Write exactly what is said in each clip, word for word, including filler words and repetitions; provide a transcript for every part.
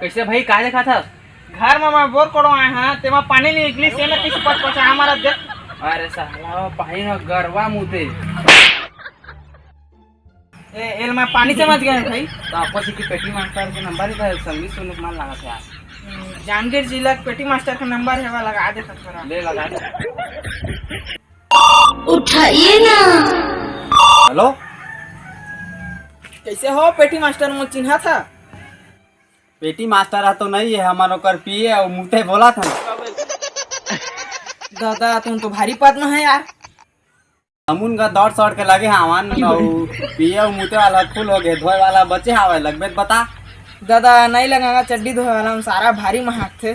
कइसे भाई, का देखत हस? घर म मैं बोर कोड़वाए हंव, तेमा पानी नइ निकलिस, एमे कइसे पचपचा हमारा देख। अरे साला, पानी ह गरवा मुते। ए, एल मैं पानी समझ गए भाई। त आपस की पेटी मास्टर के नंबर हे, त संगी सुने के मन लागत हे यार। हम्म, जांजगीर जिला के पेटी मास्टर के नंबर हे, वो लगा दे थोड़ा। ले, लगा दे। उठाइए ना। हेलो, कइसे हो पेटी मास्टर, मोला चिन्हत हस? पेटी मास्टर ह तो नइ हे, हमन ओकर पीए अउ मुते बोलत हन। दादा, तुम तो भारी पद में है यार। हमन का दौड़ सौड़ के लगे हवन अउ पीए अउ मुते वाला फुल हो गे, धोए वाला बचे हवय, लगबे त बता। दादा, नइ लगांगा चड्डी धोए वाला, हम सारा भारी महकथे।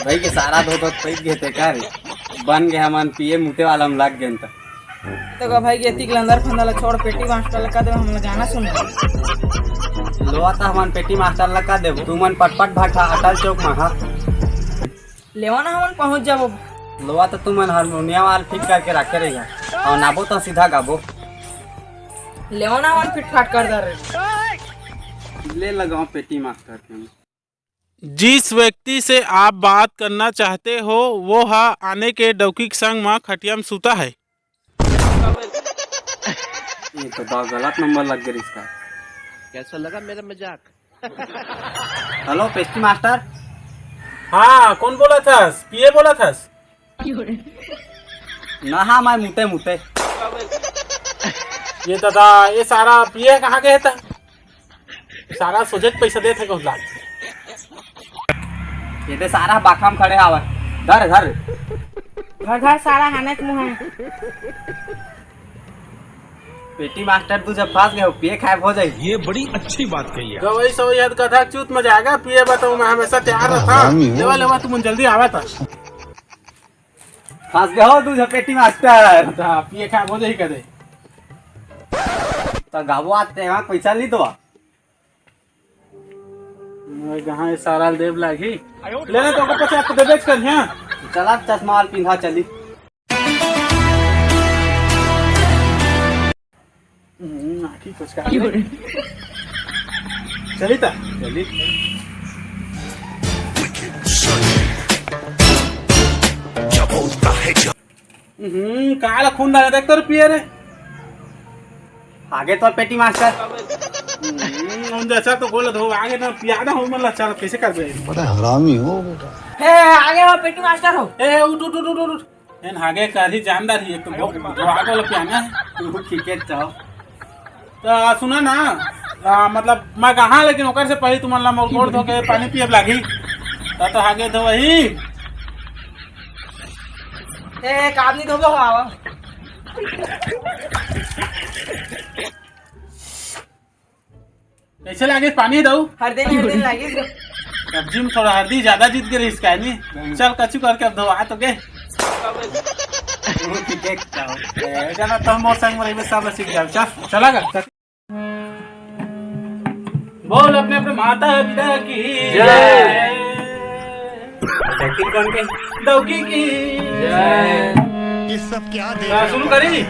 भाई के सारा धो धो पइक गे ते का रे? बन गे हमन पीए मुते वाला में लग गेन त। तो का भाई के एतिक लंदर फंदर ला छोड़, पेटी मास्टर ला का देबो, हमला गाना सुन। लोवा त हमन पेटी मास्टर ला का देबो, तुमन पटपट भाठा अटल चौक मा हा। लेवा ना हमन पहुंच जाबो। लोवा त तुमन हारमोनियम वाला फिट करके रखे रहिहा, अउ नाबो त सीधा गाबो। लेवा ना हमन फिट फाट कर दे रहे। ले लगाओ पेटी मास्टर के। जिस व्यक्ति से आप बात करना चाहते हो, वो हा आने के डौकी के संग म खटिया म सूता है। ये तो बा गलत नंबर लग गया इसका। कैसा लगा मेरा मजाक? Hello, pastry master. हाँ, कौन बोलत हस? पीए बोलत हस? ना, हाँ, मैं मुते मुते। ये दादा, ये सारा पीए कहाँ गए था? सारा सोझे के पैसा देत हे कहूँ ला। ये दे सारा बाखा म खड़े हावय। धर, धर। धर, धर, सारा हाने के मुँह हे। पेटी मास्टर, तू जब फंस गए हो, पिए खाए हो जाई। ये बड़ी अच्छी बात कही है। गवई सवई हद गधा चूत मजा आएगा, पिए बताऊँ मैं हमेशा तैयार रहता। हरामी हो। लेवा, लेवा, तुमन जल्दी आवा था। फंस गए हो तू, पेटी मास्टर। हाँ, पिए खाए हो जाई कदे। त गाबो आते हैं, पैसा नहीं तो। मैं कहाँ ये सारा देव लागी? लेना तो ओकर पचास तो देबे कर, हाँ। चला चश्मा वाला पिंधा चली। हम्म, आँखी कुछ का। चली ता? चली। हम्म, काला खून डाला देख तोर पिए रे। आगे तो पेटी मास्टर। हम्म, उन जैसा तो गोल धो आगे ना पियादा हो, मतलब चल कैसे कर दे। बड़ा हरामी हो बेटा। हे, आगे हो पेटी मास्टर हो। ए, उठ, उठ, उठ, उठ, उठ। एन हागे कर ही जानदार ही, एक तो बहुत धोआ को पियाना है। तू खींचे चाहो। त सुना ना, आ, मतलब मैं कहा, लेकिन ओकर से पहले तुमन ला मोर गोड़ धो के पानी पिए लागही। त तो हागे धो वही। ए, एक आदमी धोबो हो, आवा। कैसे लागे पानी दऊ? हर दिन, हर दिन लागे। सब्जी में थोड़ा हल्दी ज्यादा जीत गए इसका, नहीं? चल कछु करके अब धोआ तो गे। तू खींचे चाहो। ए, जाना तो मोर संग में रहिबे, सब सीख जाओ। चल, चला गा। बोल अपने अपने माता पिता की जय। डौकी कौन के? डौकी की जय। ये सब क्या देख रहे हो? शुरू करी।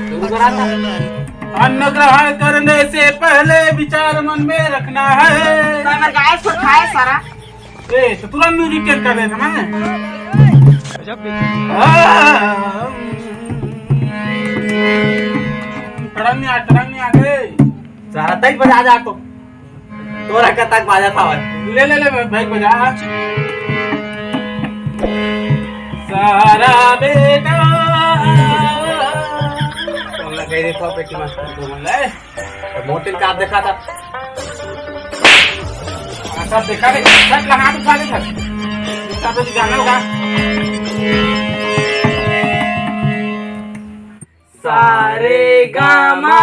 शुरू करा था। अन्न ग्रहण करने से पहले विचार मन में रखना है। तो मैं गैस को खाए सारा। ए, तो तुरंत म्यूजिक चेंज कर देता ना। गजब। आ, टरंग नहीं आ, टरंग नहीं आ गए। सारा तक बजा जा तो। तोरा कतक बाजा था भाई। ले, ले, ले, भाई, बजा। सारा बेटा। कौन लगा दे था पेटी मास्टर को, ले। मोटिन का देखा था। हाँ, सब देखा नहीं, सब लगा दे, उठा दे, सब। इसका तो गाना होगा। सारे गामा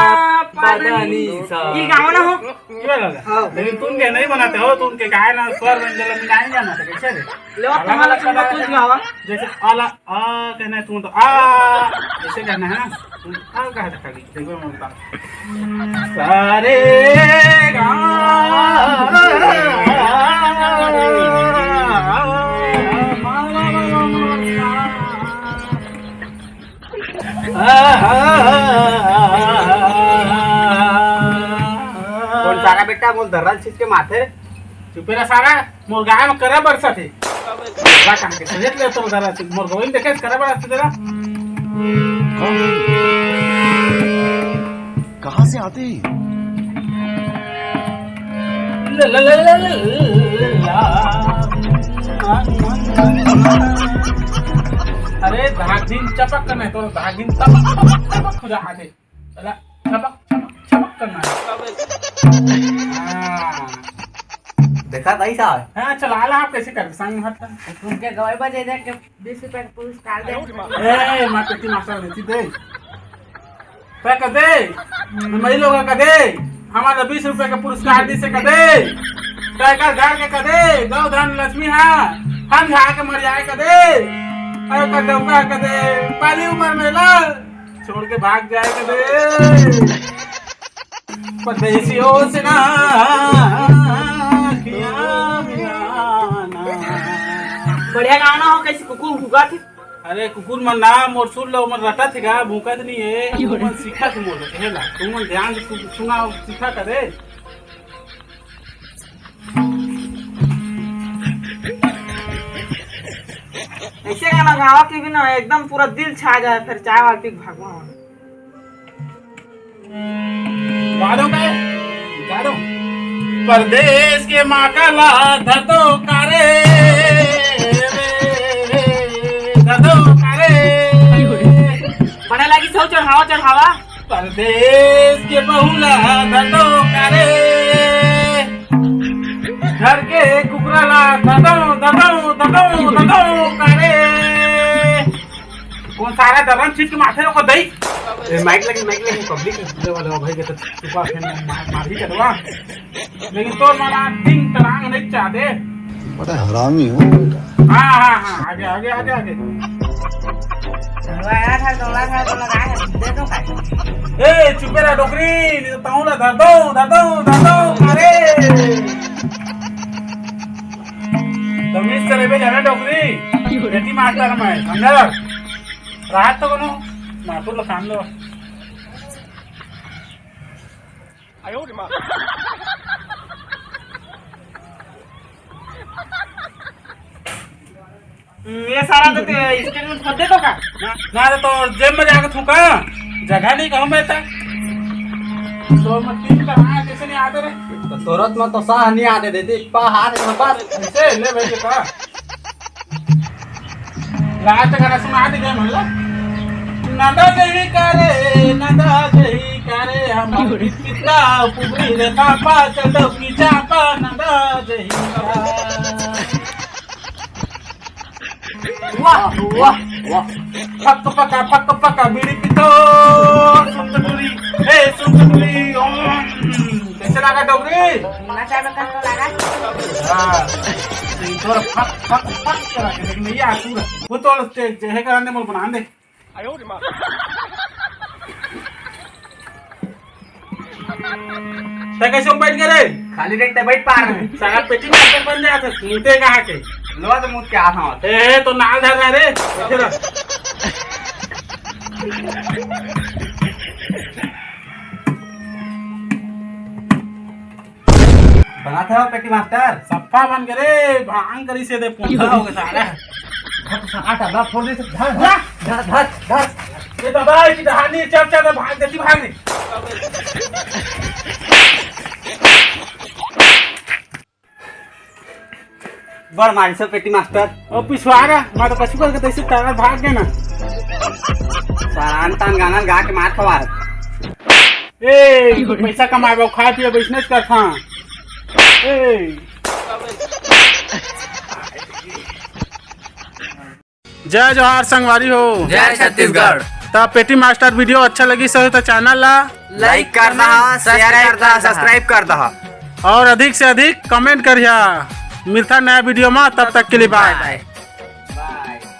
पदनी सा। ये गावा ना हो। ये वाला? हाँ। लेकिन तुम के नहीं बनाते हो, तुम के गाए ना, स्वर व्यंजन में गाए जाना था, कैसे रे? ले, अब अलग तुम्हारा अलग चुम्बक अलग कुछ गावा। जैसे आला, आ कहना है तुम तो, आ, ऐसे कहना है ना? तुम आ कहा था खाली, देखो मैं बता। सारे गामा। कौन सारा बेटा बोल धर्रा चीज के माथे? चुपे रह सारा, मोर गाय में करा बरसथे। बा कहाँ के सजेत ले तो उधर से मोर गवई देखे करा बरसथे तेरा। कहाँ से आते हैं? ला, ला, ला, ला, ला, ला। अरे धागिन चपक करना है, तो धागिन चपक, चपक, चपक हो जाते। चला, चपक, चपक, चपक करना है। हाँ। देखा ताई साहब? हाँ, चला ला, आप कैसे कर संग हाथ का? उनके गवाई बजे दे के बीस रुपए का पुरस्कार दे। ए, माँ पेटी मास्टर देती दे। तय कर दे, मई लोग कर दे, हमारा बीस रुपए का पुरस्कार दी से कर दे। तय कर घर के कर दे, गौ धन लक्ष्मी हा, हम खा के मर जाए कर दे। अरे कर दे, कर दे, पहली उम्र में ला। छोड़ के भाग जाए कदे। परदेसियों से ना किया मिलाना। बढ़िया गाना हो, कैसे कुकुर भूका थे? अरे कुकुर मन ना मोर सुन लो, मन रटा थे का, भूकत नहीं है, मन सीखा थे मोर, हे ला, तुम मन ध्यान से सु-, सुना, सीखा करे। ऐसे गाना गावा कि भी ना एकदम पूरा दिल छा जाए, फिर चाय वाला पी के भागवा। गा दो बे, गा दो। परदेस के माँ का ला धर दो कारे, धर दो कारे। बड़ा लगी सौ चढ़ावा चढ़ावा। परदेस के बहुला धदो करे, घर के कुकरा ला धदो, धदो, धदो, धदो करे। कौन सारा दरन चीज के माथे को दई? ए, माइक लगी, माइक लगी, पब्लिक ले वाला भाई के तो चुपा फेन मार, मार ही करवा। लेकिन तोर मना टिंग तरांग नहीं चाहते। बड़ा हरामी हो बेटा। हाँ, हाँ, हाँ, आगे, आगे, आगे, आगे। चलो यार, हर दौड़ा, हर दौड़ा, आगे, दे दो का? ए, चुपे रह डोकरी, नहीं तो ताऊ ला धर दो, धर दो, धर दो, अरे। तो मिस चले बे जाना डोकरी, बेटी मास्टर में, समझा? रात तो कोनो, मातुर लखान दो। हम्म, ये सारा तो ते स्टेटमेंट खोद दे तो का? ना, ना रे, तो जेब में जाके थूका, जगह नहीं कहूँ मैं ता। तो मैं तीन का हाँ कैसे नहीं आते रे? तो तुरंत में तो साह नहीं आते देती, पा हाथ में बस। ऐसे ले भाई के पा। लास्ट गाना सुना दे गए मतलब। नंदा जही करे, नंदा जही करे, हम पिता पुगरी रे पापा, चलो की चापा, नंदा जही करे। वाह, वाह, वाह। पक पका, पक पका, बीड़ी पीतो, सुंदरी, ए सुंदरी, ओम। कैसे लगा डोगरी? नचा में कष्ट लगा। हाँ। तो इधर फक, फक, फक करा के, लेकिन ये आंसू रहा। वो तो स्टेज जे है कराने मोल बना दे। तै कैसे बैठ गए रे? खाली देख तै बैठ पा रहे। साला पेटी में बन जाता, मुते कहाँ के? लो तो मुत के आ था। ए, तो नाल धर रहा रे। इधर आ। बना था पेटी मास्टर। सफा बन के रे, भांग करी से दे पोंदा हो गया सारा। धत सारा डब्बा फोड़ दे, धत, धत, धत, धत, धत। ये दादा, इसी डहानी चल, चल, भाग, जल्दी भाग रे। बड़ मारी सब पेटी मास्टर। ओ पिछवाड़ा, मैं तो कछु करके तैसे तारा भाग गया ना। सारा तान गाना गा के मार खवा। ए, पैसा कमाए बर खाए पिए बिजनेस करथां। ए। जय जोहार संगवारी हो। जय छत्तीसगढ़। त पेटी मास्टर वीडियो अच्छा लगिस हो त चैनल ला like कर दहा, share कर दहा, subscribe कर दहा। और अधिक से अधिक comment करिहा। मिलथन नया वीडियो मा, तब तक के लिए bye।